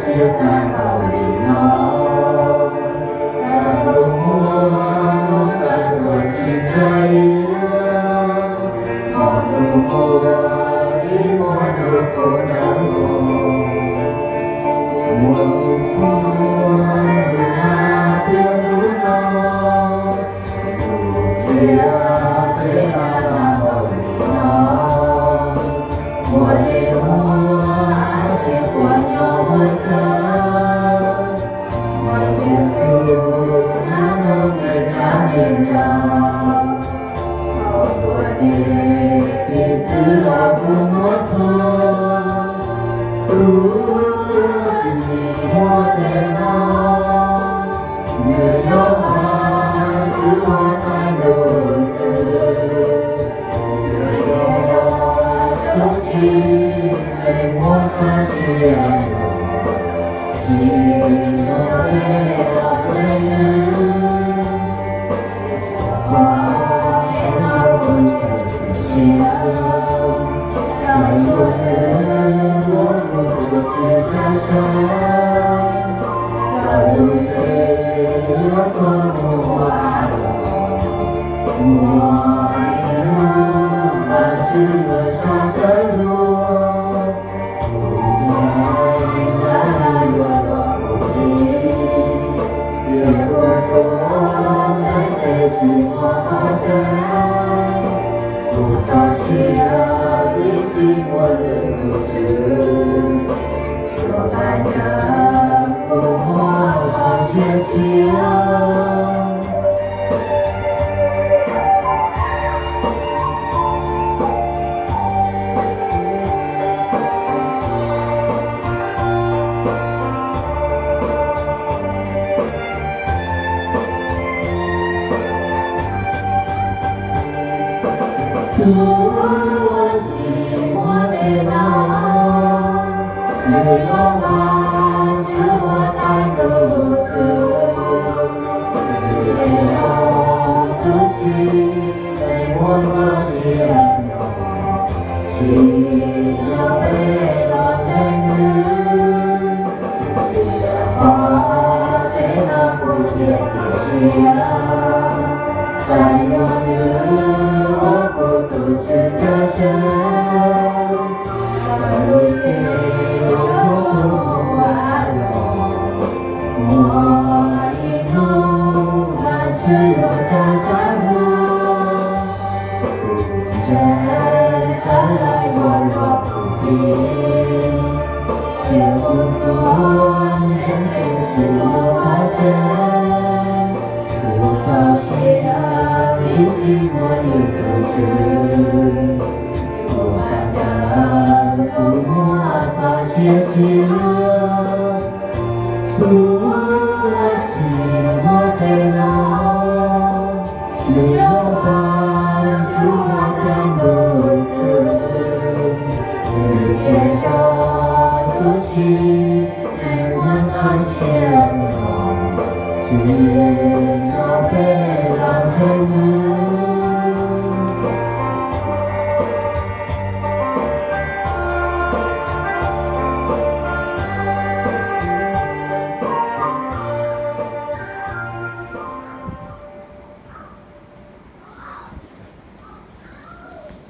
Tag npaum li no, tag tus muaj lub tag tuaj tsis ntshai, thaum tus muaj ib muaj nrug kuv dawb vog, muaj tus muaj tus na thiab tus no, tus thiab peb tag npaum li no, ua li muaj sib puas nyob ua tsaug, ua tsaug txug nab nub me dab me ntsau, ua dej tim txwv los kuj muab txuag, lub tsis muaj tej no, nws yuav ua swb ua tais lub xwb. Nws yuav ua tub tsis, nws muab txoj sia los, tsis yog peb los txeeb nws. Kuv txoj sia ib txhij muaj lwm tus tswv, rau qab ntawd kuv muaj txoj sia siab. Tus tsis muaj tej no, nws yuav ua swb ua tais lub xwb. Nws yog tub tsis, nws muab txoj sia los, tsis yog peb los txeeb nws. Tsis yog peb los kuj tiag tiag siab, txawm yog nws ua kuv tus tswv caj seb, txawm lub teb yuav hlub kuv ua los, muaj ib hnub los tswv yuav tsa sab nug. Kuv ntshai txawv lawm yuav luag kuv li, ces kuv tuag ntseeg Yexus lub pob txha. Kuv txoj sia ib txhij muaj lwm tus tswv, kuv qab ntawd kuv muaj txoj sia siab. Tus tsis muaj tej no,